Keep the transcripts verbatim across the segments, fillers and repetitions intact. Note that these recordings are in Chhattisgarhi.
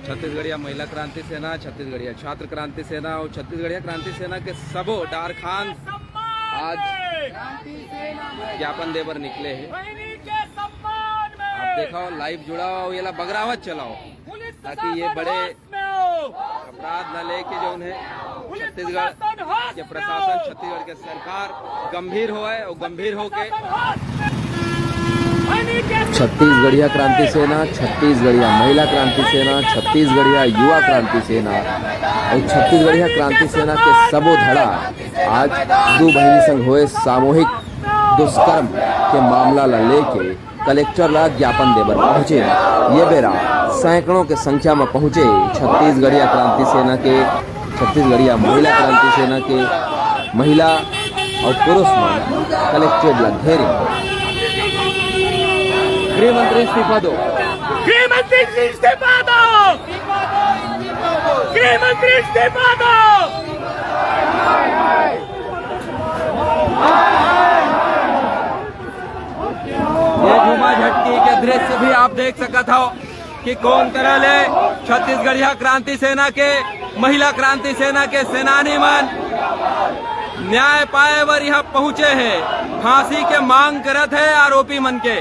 छत्तीसगढ़िया महिला क्रांति सेना, छत्तीसगढ़िया छात्र क्रांति सेना और छत्तीसगढ़िया क्रांति सेना के सबो डारखान आज ज्ञापन दे बर निकले हे। आप देखो, लाइव जुड़ाओ, ये ला बगरावत चलाओ, ताकि ये बड़े अपराध न लेके जो उन्हें छत्तीसगढ़ के प्रशासन, छत्तीसगढ़ के सरकार गंभीर होए और गंभीर होके छत्तीसगढ़िया क्रांति सेना, छत्तीसगढ़िया महिला क्रांति सेना, छत्तीसगढ़िया युवा क्रांति सेना और छत्तीसगढ़िया क्रांति सेना के सबो धड़ा आज दू बहिनी संग होए सामूहिक दुष्कर्म के मामला ला लेके कलेक्टर ला ज्ञापन देबर पहुंचे। ये बेरा सैकड़ों के संख्या में पहुंचे छत्तीसगढ़िया क्रांति सेना के, छत्तीसगढ़िया महिला क्रांति सेना के महिला और पुरुष मन कलेक्ट्रेट ला घेरे। गृह मंत्री इस्तीफा दो। गृह मंत्री इस्तीफा दो। गृह मंत्री इस्तीफा दो। ये झूमा झटकी के दृश्य भी आप देख सकत हो कि कौन तरह ले छत्तीसगढ़िया क्रांति सेना के, महिला क्रांति सेना के सेनानी मन न्याय पाए बर यहाँ पहुंचे हे, फांसी के मांग करत हे आरोपी मन के।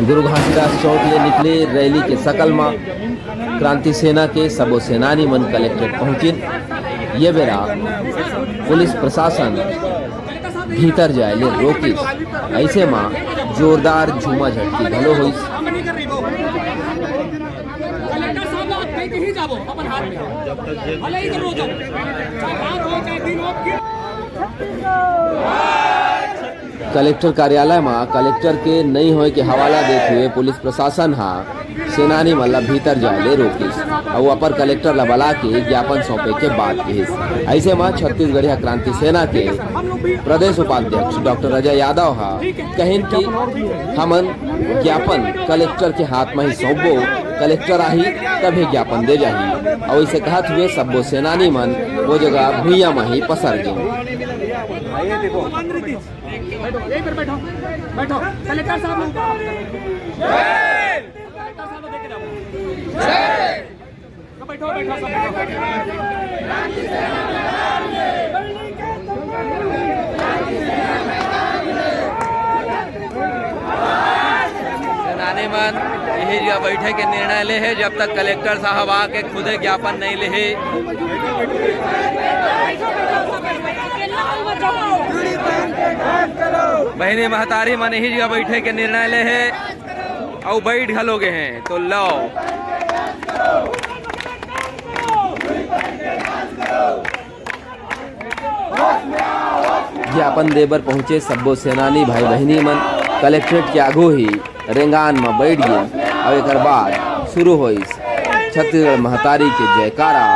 गुरु घासीदास चौक ले निकले रैली के सकल म क्रांति सेना के सबो सेनानी मन कलेक्ट्रेट पहुंचिन। ये बेरा पुलिस प्रशासन भीतर जाए ले रोकिस। ऐसे म जोरदार झूमा झटकी घलो होइस। कलेक्टर कार्यालय म कलेक्टर के नई होए के हवाला देत हुए पुलिस प्रशासन ह सेनानी मन ला भीतर जाए ले रोकिस अउ अपर कलेक्टर ला बला के ज्ञापन सौंपे के बात कहिस। ऐसे म छत्तीसगढ़िया क्रांति सेना के प्रदेश उपाध्यक्ष डॉक्टर अजय यादव ह कहिन कि हमन ज्ञापन कलेक्टर के हाथ म ही सौंपबो, कलेक्टर आही तभे ज्ञापन दे जाही। अउ इसे कहत हुए सब्बो सेनानी मन वो जगह भुइयां म ही पसर गे। बैठो, यहीं पर बैठो, बैठो। कलेक्टर साहब लोग, कलेक्टर साहब लोग देख के जाओ। तो बैठो, बैठो, सब बैठो। सेनानी मन यही जगह बैठे के निर्णय ले हे, जब तक कलेक्टर साहब आके खुदे ज्ञापन नहीं ले हे। बहिनी महतारी मन यही जगह बैठे के निर्णय ले हे अउ बैठ घलो गे हे। तो लो, ज्ञापन देबर पहुंचे सब्बो सेनानी भाई बहिनी मन कलेक्ट्रेट के आगू ही रेंगान म बैठ गे अउ एकर बाद शुरू होइस छत्तीसगढ़ महतारी के जयकारा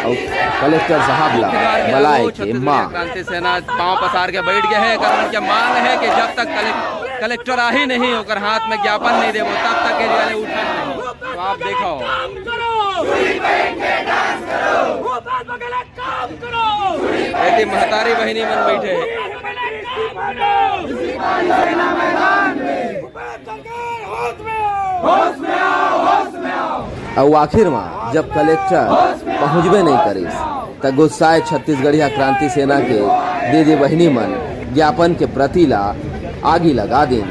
अउ कलेक्टर साहब ला बलाए के मांग। क्रांति सेना पांव पसार के बैठ गे हे। एकर मन के मांग हे कि जब तक कलेक-, कलेक्टर आही नहीं, ओकर हाथ में ज्ञापन नहीं देबो, तब तक ये वाले उठा नहीं। तो आप देखो, एती महतारी बहिनी मन बैठे हे। अउ आखिर म जब कलेक्टर पहुंचबे नहीं करिस, त गुस्साए छत्तीसगढ़िया क्रांति सेना के दीदी बहिनी मन ज्ञापन के प्रति ला आगी लगा दिन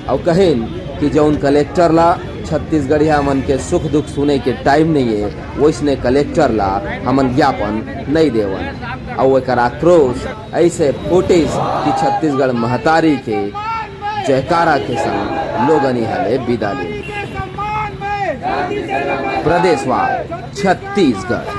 अउ कहिन कि जौन कलेक्टर ला छत्तीसगढ़िया मन के सुख दुख सुने के टाइम नहीं है, वैसने कलेक्टर ला हमन ज्ञापन नहीं देवन। अउ एकर आक्रोश ऐसे फूटिस कि छत्तीसगढ़ महतारी के जयकारा के संग लोगन इहाँ ले विदा ले। प्रदेशवार छत्तीसगढ़।